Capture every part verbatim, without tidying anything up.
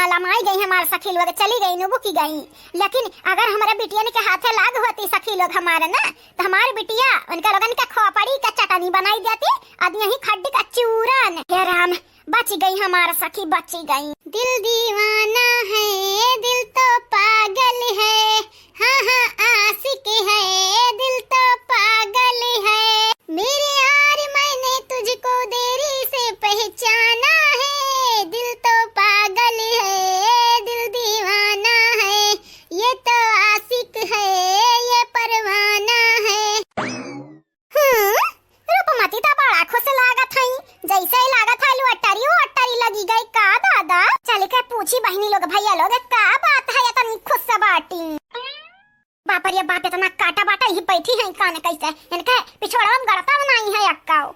लमाई गई हमार सखी लोग, चली गई नु बुकी गई। लेकिन अगर हमरे बिटियन के हाथे लाग होती सखी लोग हमारे ना, तो हमार बिटिया उनका लोगन के खोपड़ी के चटनी बनाई देती, अद यही खड्डी का चूरन। हे राम, बची गई हमार सखी, बची गई। दिल दीवाना है, दिल तो पागल है, हाँ हाँ आशिक है, दिल तो पागल है। मेरे यार मैंने तुझको देरी से पहचाना है, दिल तो पागल है, दिल दीवाना है, ये तो आशिक है, ये परवाना है। हम्म, रूपमती त बड़ा खुश लागत हई, जैसे ही लागत है लुअटरी उअटरी लगी गई का दादा। चल के पूछी बहिनी लोग भैया लोग का बात है इतनी खुश बाटी। बाप रे बाप, इतना काटा बाटा ही बैठी है कान कैसे, इनके पिछोड़वा में गड़ता नहीं है अक्काओ।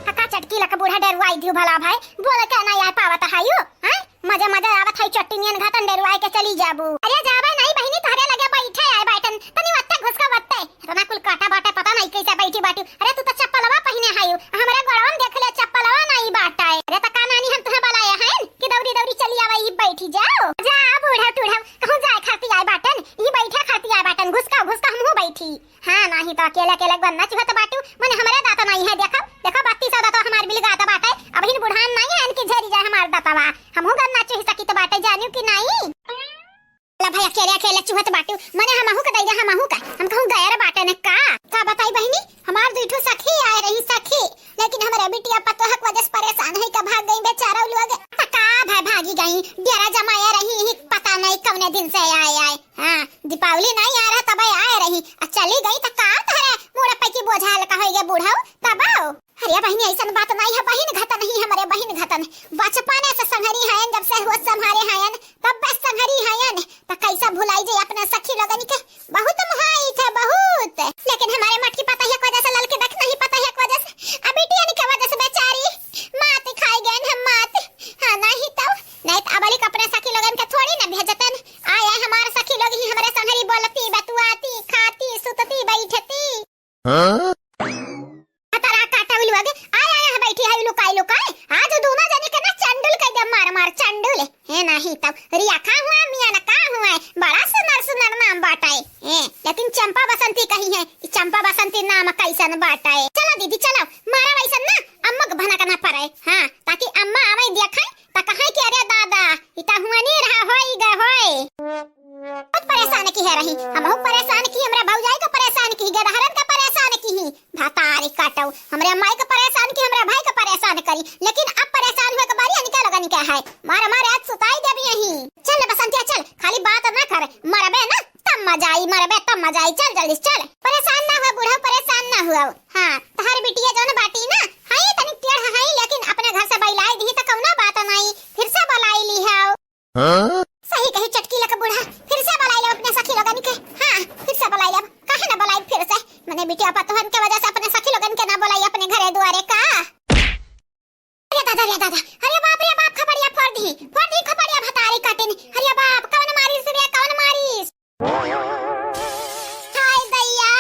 हका चटकी लक बूढ़ा डेरुआई दियो भला भाई, बोल के ना आए पावत हायु, हैं? मजा मजा आवत है चट्टी नियन घातन डेरुआई के चली जाबू। अरे जाबे नहीं बहिनी, तोहरे लगे बैठे आए बाटन, तनी वत्ते घुसका वत्ते। इतना कुल काटा बाटे, पता नहीं कैसे बैठी बाटी। अरे तू तो चप्पलवा पहिने हायु, हमरे गोड़वन देख ले चप्पलवा नहीं बाटे। अरे त का नानी हम तुहे बलाए हैं कि दौरी दौरी चली आवे ही बैठी जाओ। जा बूढ़ा टूढ़ा, कहूँ जाए खाती आए बाटन, ई बैठे खाती आए बाटन, घुसका घुसका हमहू बैठी। हाँ, नाही तो अकेले अकेले गन्ना चुहत बाटू, मने हमरे दांत नाही है, देखो, देखो, बत्तीस दांत हमार बिलगात बाटे, अबहिन बुढ़ान नाही है, इनकी झरी जाए हमार दांतवा, हमहू गन्ना चुह सकित बाटे, जानियो कि नाही? ला भाई, अकेले अकेले चुहत बाटू, मने हमहू का दैया, हमहू का, हम कहूँ गैर बाटे ने का? का बताई बहिनी, हमार दुई ठो सखी आए रही, सखी, लेकिन हमरे बिटिया पतोह के वजह से परेशान है, का भाग गई बेचारा उ लोग। त का भाई भागी गई, डेरा जमाए रही, ही पता नहीं कौने दिन से आए आए। हाँ, दीपावली नहीं आ रहा तब आए रही, आ चली गई त का तोहरे मूड़ पे की बोझा हल्का होई गे बूढ़ऊ, तब आओ। अरे बहिनी, ऐसन बात नहीं है, बहिन घतन ही हमरे बहिन घतन, बचपने से संघरी हयन, जब से होश संभारे हयन, तब बस संघरी हयन, त कैसा भुलाई जाए अपने सखी लोगन के, बहुत मोहाई थे बहुत, लेकिन हमारे मटकी पता है वजह से ललके देख नहीं पता है वजह से, अब बिटियन के वजह से बेचारी मात खाई गए हम मात, हाँ नहीं तो, नहीं तो अबलिक अपने सखी लोगन के थोड़ी न भेजतन, आए हमार सखी लोग ही हमरे संघरी बोलती, बतुआती, खाती, सुतती, बैठती। हाँ? हतरा काटा उलुआ गे, आय, आय, आय, बैठी है लुकाई, लुकाई। आज दोनों जने के ना चंडुल कह दे, मार, मार, चंडुल। हे नाही तब, रिया का हुआ, मिया न का हुआ, बड़ा सुनर, सुनर नाम बाटाए। हे, लेकिन चंपा बसंती कही है, ई चंपा बसंती नाम कैसन बाटाए। चलो दीदी, चलो, मारा वैसन ना, अम्मा के भनक ना पड़े। हाँ, ताकि अम्मा आवे देखे, त कहे कि अरे दादा, ई त हुआ नहीं रहा, होई गा, होई। बहुत परेशान की है रही, हमहू परेशान की, हमरा भौजाई का परेशान की, गदहरन का परेशान की ही, भतारी काटऊ, हमरे माई का परेशान की, हमरा भाई का परेशान करी, लेकिन अब परेशान हुए के बारी अनिका लगन के है, मार मार आज सुताई देबी यही। चल बसंतिया चल, खाली बात ना कर, मरबे ना तब मजा आई, मरबे तब मजा आई, चल जल्दी से चल। परेशान ना हुआ बूढ़ा, परेशान ना हुआ। हाँ, तहार बिटिया जौन बाटी ना, हाई तनी टेढ़ हाई, लेकिन अपने घर से बैलाई दी त कौनो बात नहीं, फिर से बलाई ली है। हाँ? सही कही चटकी लक बूढ़ा, फिर से बुलाई लेब अपने सखी लोगन के। हाँ, फिर से बुलाई लेब। काहे ना बुलाई फिर से? मने बिटिया पतोहन के वजह से अपने सखी लोगन के ना बुलाई अपने घरे दुआरे का? अरे दादा, अरे दादा, अरे बाप रे बाप, खपड़िया फोड़ दी, फोड़ दी खपड़िया भतारी काटिन। अरे बाप, कवन मारिस रे, कवन मारिस? हाय दैया,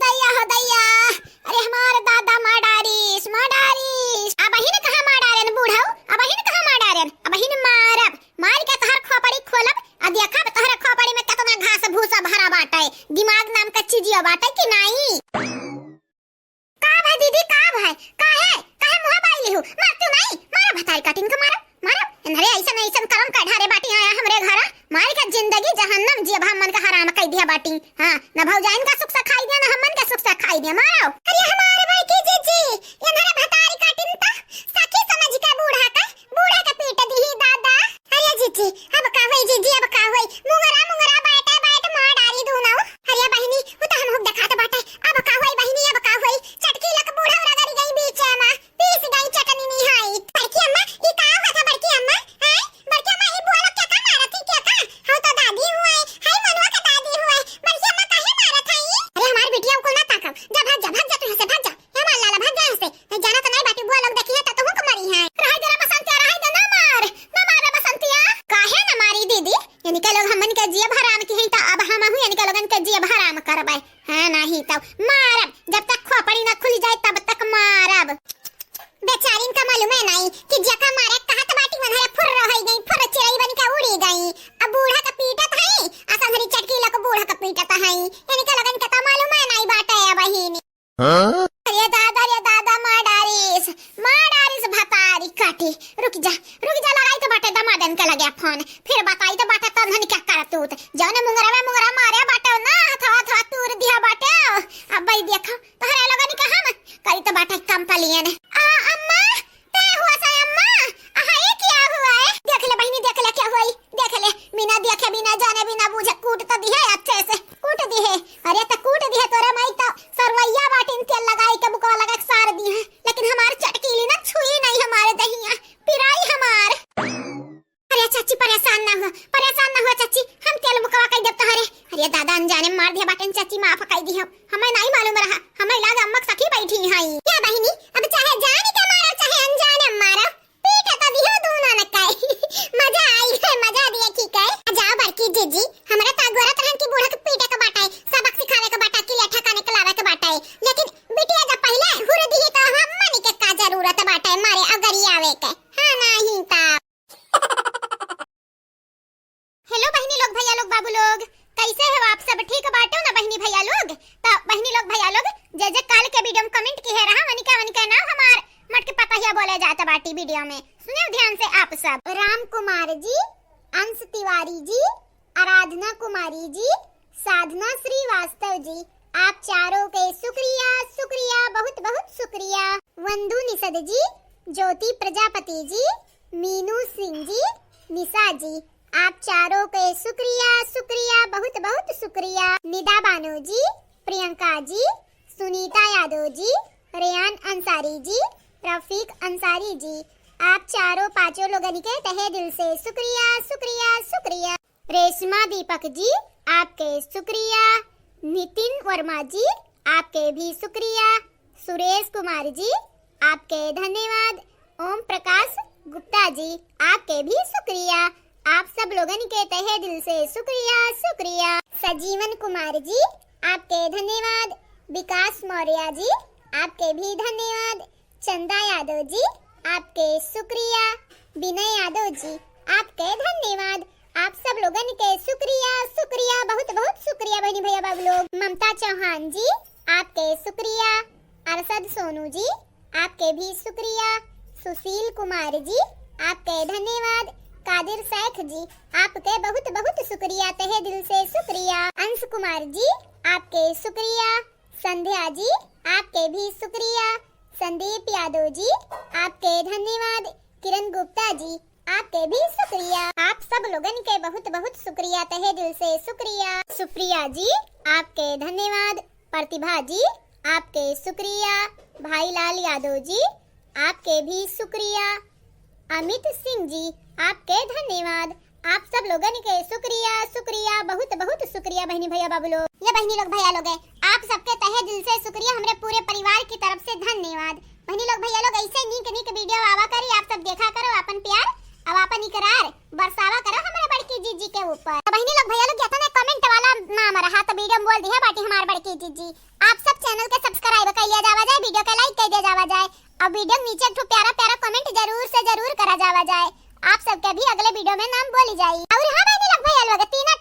दैया हो दैया, अरे हमार दादा मार डारिस, मार डारिस। अबहिन कहाँ मार डारेन बूढ़ऊ, अबहिन कहाँ मार डारेन, अबहिन मारब, मार के तोहर खोपड़ी खोलब, आ देखब तोहर खोपड़ी में केतना घास भूसा भरा बाटे, दिमाग नाम का चीजिया बाटे कि नाई? का भाई दीदी, का भाई, काहे, काहे मुँह बाइली हूँ? मारतू नाई, मारा भतारी काटिन के मारा, मारा। इन्हरे ऐसन, ऐसन करम का ढारे बाटी आया हमरे घरा, मार के जिंदगी जहन्नम जियब हमन का हराम कई दिया बाटी। हाँ, न भौजाइन का सुख से खाई दिया, न हमन का सुख से खाई दिया, मारो। अरे हमारे भाई की जीजी, इन्हरे भतारी काटिन त सखी समझ के बूढ़ा का बूढ़ा के पीट दिही दादा। अरे जीजी, अब का होई जीजी, अब का होई? मुंगरा मुंगरा बाटे बाट मार डारी दूनो। अरे बहिनी, वो तो हम हुक देखात बाटे। अब का होई बहिनी, अब का होई? चटकी लक बूढ़ा रगड़ी गई बीच में, पीस गई चटनी निहाई। बड़की अम्मा, ई का हुआ था बड़की अम्मा? हैं? बड़की अम्मा, ई बोलो क्या का मारत थी, क्या का? हम तो दादी हुए, हाय मनुआ के दादी हुए। बड़की अम्मा काहे मारत है ई? अरे हमार बिटिया को ना ताकब। जा भाग जा, भाग जा तू यहाँ से। पलियन। आ, अम्मा, तै हुआ सा अम्मा? अहा, ये क्या हुआ है? देख ले बहिनी, देख ले क्या हुआ है? देख ले, बिना देखे, बिना जाने, बिना बूझे कूट तो दिहे अच्छे से, कूट दिहे। अरे तो कूट दिहे तोरे माई तो सरवैया बाटिन तेल लगाई के मुकवा लगा के सार दिहे, लेकिन हमार चटकीली ना छुई नहीं हमारे दहिया, पिराई हमार। अरे चाची, परेशान ना हो, परेशान ना हो चाची, हम तेल मुकवा कई देब तोहरे। अरे दादा, अनजाने में मार दिया बाटन चाची, माफ कई दिहो, हमें नहीं मालूम रहा, हमें लाग अम्मा के सखी बैठी हई। क्या बहिनी, अब चाहे जान के मारो, चाहे अनजाने में मारो, पीट तो दिहो दोनों न काई। मजा आई है, मजा दिए की काई। आ जाओ बड़की जीजी, हमरा तो अगोरत रहन की बूढ़ा के पीटे के बाटे, सबक सिखावे के बाटे, किले ठिकाने के लावे के बाटे, लेकिन बिटिया जब पहले हुर दिही तो हमनी के का जरूरत बाटे मारे अगरियावे के, हाँ नहीं ता। हेलो बहिनी लोग, भैया लोग, बाबू लोग, कैसे हो आप सब? ठीक बाटो ना बहिनी भैया लोग? तो बहिनी लोग, भैया लोग, जे जे काल के वीडियो में कमेंट किहे रहा, वनिका, वनिका नाम हमार मटके पतहिया बोले जात बाटी वीडियो में, सुने ध्यान से आप सब। राम कुमार जी, अंश तिवारी जी, आराधना कुमारी जी, साधना श्रीवास्तव जी, आप चारों के शुक्रिया, शुक्रिया, बहुत बहुत शुक्रिया। वंदू निषद जी, ज्योति प्रजापति जी, मीनू सिंह जी, निशा जी, आप चारों के शुक्रिया, शुक्रिया, बहुत बहुत शुक्रिया। निदा बानो जी, प्रियंका जी, सुनीता यादव जी, रेयान अंसारी जी, रफीक अंसारी जी, आप चारों पांचों लोगन के तहे दिल से शुक्रिया, शुक्रिया, शुक्रिया। रेशमा दीपक जी, आपके शुक्रिया। नितिन वर्मा जी, आपके भी शुक्रिया। सुरेश कुमार जी, आपके धन्यवाद। ओम प्रकाश गुप्ता जी, आपके भी शुक्रिया। आप सब लोगन के तहे दिल से शुक्रिया, शुक्रिया। सजीवन कुमार जी, आपके धन्यवाद। विकास मौर्य जी, आपके भी धन्यवाद। चंदा यादव जी, आपके शुक्रिया। विनय यादव जी, आपके धन्यवाद। आप सब लोगन के शुक्रिया, शुक्रिया, बहुत बहुत शुक्रिया बहनी भैया बाबू लोग। ममता चौहान जी, आपके शुक्रिया। अरशद सोनू जी, आपके भी शुक्रिया। सुशील कुमार जी, आपके धन्यवाद। कादिर शेख जी, आपके बहुत बहुत शुक्रिया, तहे दिल से शुक्रिया। अंश कुमार जी, आपके शुक्रिया। संध्या जी, आपके भी शुक्रिया। संदीप यादव जी, आपके धन्यवाद। किरण गुप्ता जी, आपके भी शुक्रिया। आप सब लोगन के बहुत बहुत शुक्रिया, तहे दिल से शुक्रिया। सुप्रिया जी, आपके धन्यवाद। प्रतिभा जी, आपके शुक्रिया। भाईलाल यादव जी, आपके भी शुक्रिया। अमित सिंह जी, आपके धन्यवाद। आप सब लोगन के शुक्रिया, शुक्रिया, बहुत बहुत शुक्रिया बहनी भैया बाबू लोग। ये बहनी लोग, भैया लोग है, आप सबके तहे दिल से शुक्रिया, हमरे पूरे परिवार की तरफ से धन्यवाद। बहनी लोग, भैया लोग, ऐसे नीक नीक वीडियो आवा करी, आप सब देखा करो, अपन प्यार अब अपन इकरार बरसावा करो हमरे बड़की जीजी के ऊपर। तो बहनी लोग, भैया लोग, जितना कमेंट वाला नाम रहा तो वीडियो में बोल दिया बाटी हमार बड़की जीजी। आप सब चैनल के सब्सक्राइब कर लिया जावा जाए, वीडियो के लाइक कर दिया जावा जाए, और वीडियो के नीचे एक ठो प्यारा प्यारा कमेंट जरूर से जरूर करा जावा जाए। आप सबके भी अगले वीडियो में नाम बोली जाई। और हाँ बहनी लोग, भैया लोग, तीन